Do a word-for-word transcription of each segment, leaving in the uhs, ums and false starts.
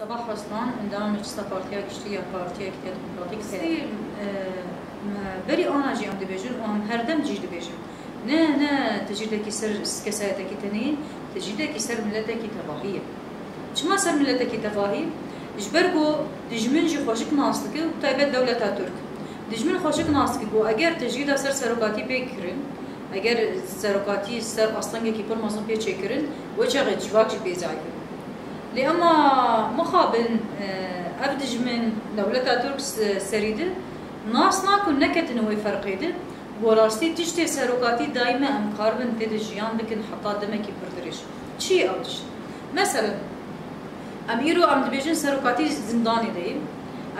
Sabah Aslan, endamê Meclisa Partiya Giştî ya Partiya Yekîtiya Demokratîk. Stî, e, me berî ana jî em dibêjin û em herdem jî dibêjin. Ne, ne tecrîdekî ser kesayetekî tenê ye, tecrîdekî ser miletekî tevahî ye. Çima ser miletekî tevahî? Ji ber ku dijmin jî xweşik nas dike û taybet dewleta Tirk. Dijmin xweşik nas dike ku eger tecrîda ser serokatî bê kirin, eger serokatî ser astengekî pir mezin pê çêkirin, wê çaxê civak jî pê zayîf e. Lê ema mixabin, e, ev dijmin dewleta Tirk se-, serî di nas nakun neketine wê ferqê di, ku rastî tiştê serokatî daîme em karibin tê de jiyan bikin heta demekî pir dirêj. Çi ye ew tişt? Meselen, em îro em dibêjin serokatî zindanê de ye.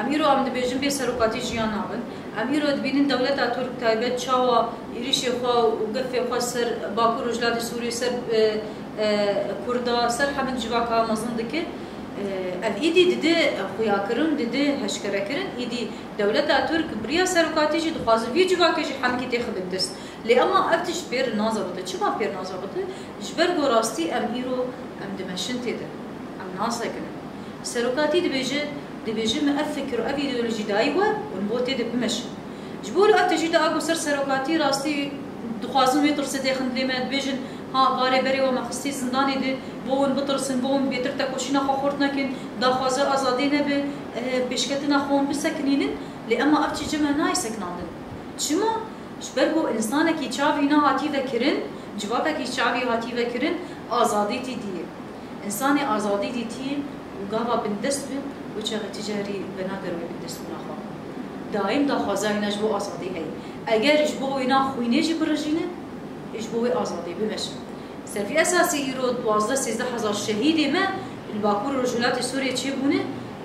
Em îro em dibêjin bê serokatî jiyan nabin. Em îro dibînin dewleta Tirk taybet çawa êrişê xwe û gefê xwe ser Bakur Rojhilatê Sûriyê, ser, e, e, Kurda, ser hemik civaka mezin dike. E, ev îdî dide xuyakirin, dide heşkerekirin. Îdî dewleta Tirk bi riya serokatî jî dixwaze vî civakê jî hemikî têxibin dest. Lê ema ev tişt pêr nazavite. Çima pêr nazavite? Ji ber ku rastî em îro em dimeşin tê de. Em nasekinin. Serokatî dibêje, dibêje me ev fikir û ev îdeolojî dayî we û bo tê de bimeşin. Ji bo wilo ev tecrîda a ku ser serokatî rastî dixwazin wê tirsê dêxin dilê me, dibêjin, ha, barê berê we me xistî zindanê de, bo hûn bitirsin, bo hûn bêtir tekoşîna xwe xurt nekin, daxwaza azadiyê nebe, eh, pêşketina xwe hûn bisekinînin, lê ema ev tişt ji me nayê sekinandin. Çima? Ji ber ku însanekî çavî wîna hatî vekirin, civakekî çavî hatî vekirin, azadî tî dî ye. Însanê azadî dîtî û gava bindest bi, wê çaxê ti carî venagere wê bindestbûna xwe. Daîm daxwaza wîna ji bo azadî heye. Eger ji bo wîna xwînê jî birijîne, ji bo wê azadî bimeşin. Ser vî esasî îro duwazdeh sêzdeh hezar şehîdê me li Bakur û Rojhilatê Sûriyê çêbûne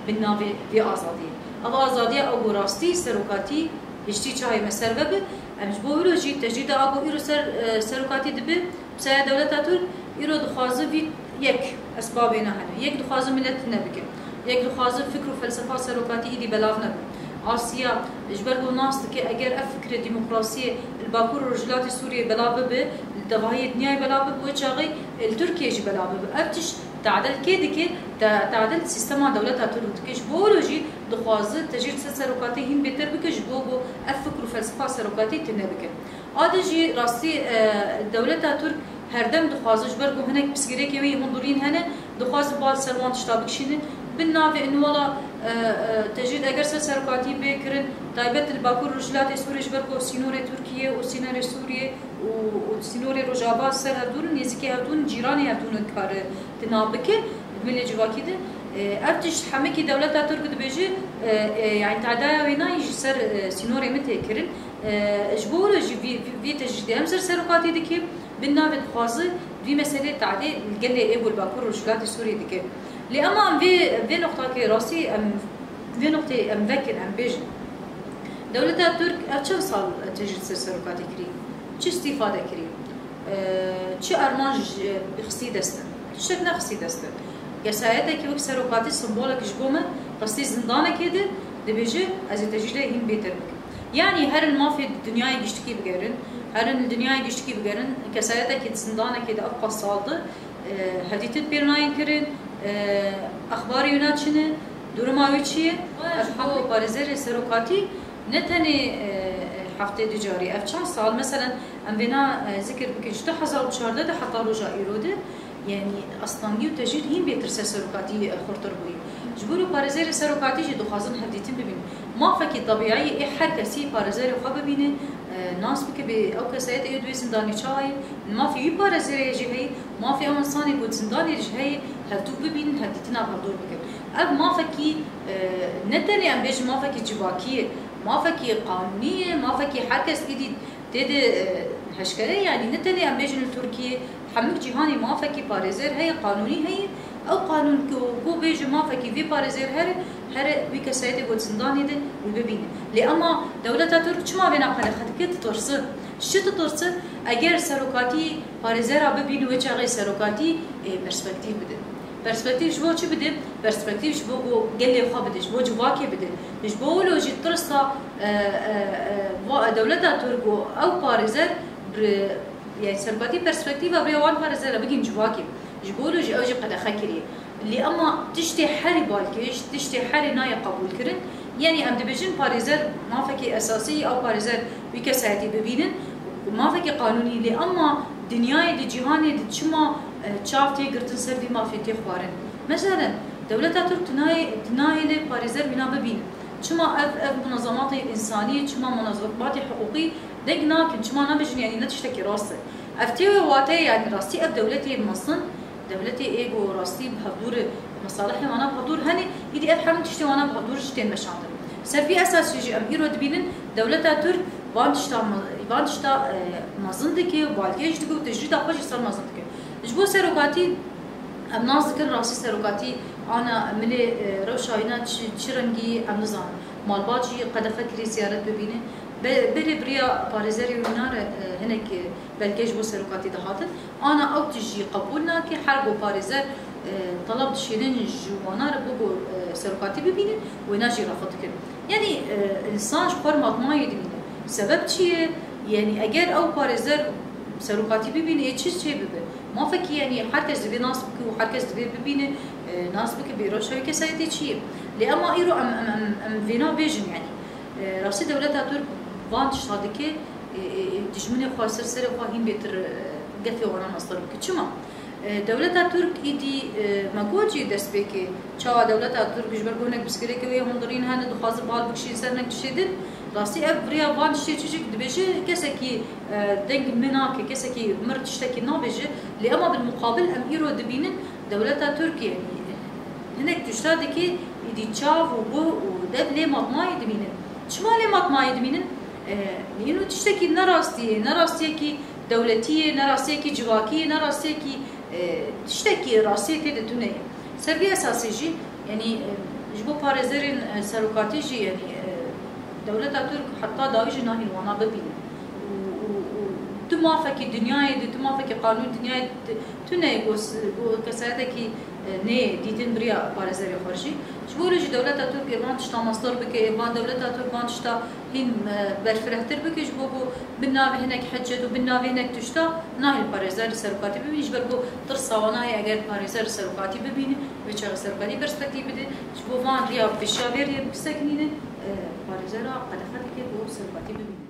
bin navê vê azadiyê. Ev azadiya ew ku rastî serokatî hiştî çavê me ser ve bi, em ji bo wilo jî tecrîda a ku îro ser, e, serokatî dibe, bi saya dewleta Tirk îro dixwaze vî yek esbabê ne hene. Yek dixwaze milet nebike. Yek dixwaze fikr û felsefa serokatî îdî belav nebe. Asiya, ji ber ku nas dike, eger ev fikrê demokrasiyê li Bakur û Rojhilatê Sûriyê belav bibe, li tevahiyê dinyayê belav bibe, wê çaxê li Tirkiyê jî belav bibe. Ev tişt tadil kê dike? Ta-, tadil sîstema dewleta Tirk dike. Ji bo wilo jî dixwaze tecrîd ser serokatî hîn bêtir bike, ji bo ku ev fikr û felsefa serokatî tune bike. A di jî rastî, e, dewleta Tirk herdem dixwaze, ji ber ku hinek pirsgirêkê wê yê hundirîn hene, dixwaze bal ser wan tişta bikişîne. Bin navê in wela, e, e, tecrîd eger ser serokatî bê kirin, taybet li Bakur Rojhilatê Sûriyê, ji ber ku sînorê Tirkiyê û sînorê Sûriyê û, û sînorê Rojava ser hevdûn in, nêzîkê hevdûn in, cîranê hevdûn in, kare tina bike, milê civakî de. E, ev tişt hemikî dewleta Tirk dibêje, e, e, yani tadaya wê nayî ji ser, e, sînorê min tê kirin. E, ji bo wilo jî vî, vî, vî tecrîdê em ser serokatî dike, bin navê dixwaze vî meselê tadê li gelê ê ku li Bakur Rojhilatê Sûriyê dike. Lê ema em vê, vê noqtakê rastî em, vê noqtê em vekin, em bêjin. Dewleta Tirk ev çend sal tecrîd ser serokatî kirî? Çi îstîfade kirî? E, çi armanc, e, xistî dest in? Tiştek nexistî dest in. Kesayetekî wek serokatî simbolek ji bo me xistî zindanekê de, dibêje, ez ê tecrîdê hîn bêtir bikim. Yanî herin mafê dinyayê giştikî bigerin, herin li dinyayê giştikî bigerin, kesayetekî di zindanekê de ev qas sal de, e, hevdîtin pêr nayên kirin, e, exbarê wî ne çi ne, duruma wî çi ye? Ev hemû parêzerê serokatî ne tenê, e, heftê du carî, ev çend sal, meselen, em vêna, e, zikir bikin, ji du hezar û çardeh de heta roja îro de, yanî astengî û tecrîd hîn bêtir ser serokatî, e, xurtir bûye. Ji bo wilo parêzerê serokatî jî dixwazin hevdîtin bibînin. Mafekî tebîî ê her kesî parêzerê xwe bibîne, e, nas bike, bê ew kesayetê ê di wê zindanê çawa ye, mafê wî parêzerê jî heye, mafê ew însanê ku di zindanê de jî heye, hevdû bibînin, hevdîtina hevdû bikin. Ev mafekî, e, ne tenê em bêjin mafekî civakî ye, mafekî qanûnî ye, mafekî her kes êdî tê de, e, heşkere, yanî ne tenê em bêjin li Tirkiyê, hemik cîhanê mafekî parêzer heye, qanûnî heye. Ew qanûn ku, ku bêje mafekî vê parêzer here, here wî kesayetê ku di zindanê de wî bibîne. Lê ema dewleta Tirk çima vêna qedexe dike? Ditirse. Ji çi ditirse? Eger serokatî parêzera bibîne, wê çaxê serokatî, e, perspektîf bide. Perspektîf ji bo çi bide? Perspektîf ji bo ku gelê xwe bide, ji bo civakê bide. Ji bo wilo jî tirsa, e, e, e, va-, dewleta Tirk û ew parêzer bi, yani serokatî perspektîfa vê wan parêzera bigihîn civakê. Ji bo wilo jî ew jî qedexe kiriye. Lê ema tiştê herî balkêş, tiştê herî nayê qebûlkirin, yanî em dibêjin parêzer mafekî esasî, ew parêzer wî kesayetî bibînin, mafekî qanûnî, lê ema dinyayê di cîhanê di çima, e, çav tê girtin ser vî mafê tê xwarin? Meselen, dewleta Tirk tu nayê, tu nayê lê parêzer wîna bibînin. Çima ev, ev munazematê însanî, çima munazematê hiqûqî deng nakin, çima nabêjin, yanî ne tiştekî rast e? Ev tê wê wateyê, yanî rastî ev dewletê mezin, dewletê ê ku rastî bi hevdûr, mesalihê wana bi hevdûr hene, îdî ev hemû tiştê wana bi hevdûr jî tên meşandin. Ser vî esasî jî em îro dibînin, dewleta Tirk van tişta me-, van tişta, e, mezin dike û balkêş dike û tecrîda xwe jî ser mezin dike. Ji bo serokatî, em nas dikin rastî serokatî ana milê, e, rewşa wîna çi, çi rengî em nizanin. Malbat jî qedexe kirî ziyaret bibîne. Be-, berê bi riya parêzerê wîna re, e, hinek, e, belge ji bo serokatî dihatin. Ana ew tişt jî qebûl nake, her ku parêzer, e, telab dişênin ji wana re bû ku, e, serokatî bibînin, wêna jî refûd dikin. Yanî, e, însan ji xwe re matmayê dibîne. Sebeb çi ye? Yanî eger ew parêzer serokatî bibîne, ê çi çê bibe? Mafekî, yanî her kes divê nas bike û her kes divê bibîne, e, nas bike bê rewşa wî kesayetê çi ye. Lê ema îro em, em, em, em vêna bêjin, yanî, e, rastî dewleta Tirk van tişta dike, e, e, e, dijminê xwe ser serê xwe hîn bêtir, e, gefê wana mestir bike. Çima? E, dewleta Tirk îdî, e, me got jî destpêkê, çawa dewleta Tirk ji ber ku hinek pirsgirêkê wê hundirîn hene, dixwaze bal bikişîn ser hinek tiştê din. Rastî ev riya van tiştê çi jî dibêje, kesekî, e, deng min nake, kesekî mir tiştekî nabêje. Lê ema bil muqabil em îro dibînin, dewleta Tirk, yanî, hinek tişta dike, îdî çav û guh û dev lê matmayê dimînin. Çima lê matmayê dimînin? E, îno tiştekî ne rastî ye, ne rastiyekî dewletî ye, ne rastiyekî civakî ye, ne rastiyekî, e, tiştekî rastiyê tê de tune ye. Ser vî esasê jî, yanî, e, ji bo parêzerên, e, serokatî jî, yanî, e, dewleta Tirk heta dawî jî nahîl wana bibînin. Û, û, û tu mafekî dinyayê de, tu mafekî qanûn dinyayê de tune ye ku s-, ku kesayetekî, e, nê dîtin bi riya parêzerê xwe jî. Ji bo wê jî dewleta Tirk ê van tişta mestir bike, ê van dewleta Tirk van tişta hîn, e, berfirehtir bike, ji bo ku bin navê hinek hicet û bin navê hinek tişta nahêl parêzer li serokatî bibîne, ji ber ku tirsa wan heye eger parêzer li serokatî bibîne, wê çaxê serokatî perspektîf bide, ji bo van riya pêşiya vê riyê bisekinîne, e, parêzera qedexe dike ku serokatî bibîne.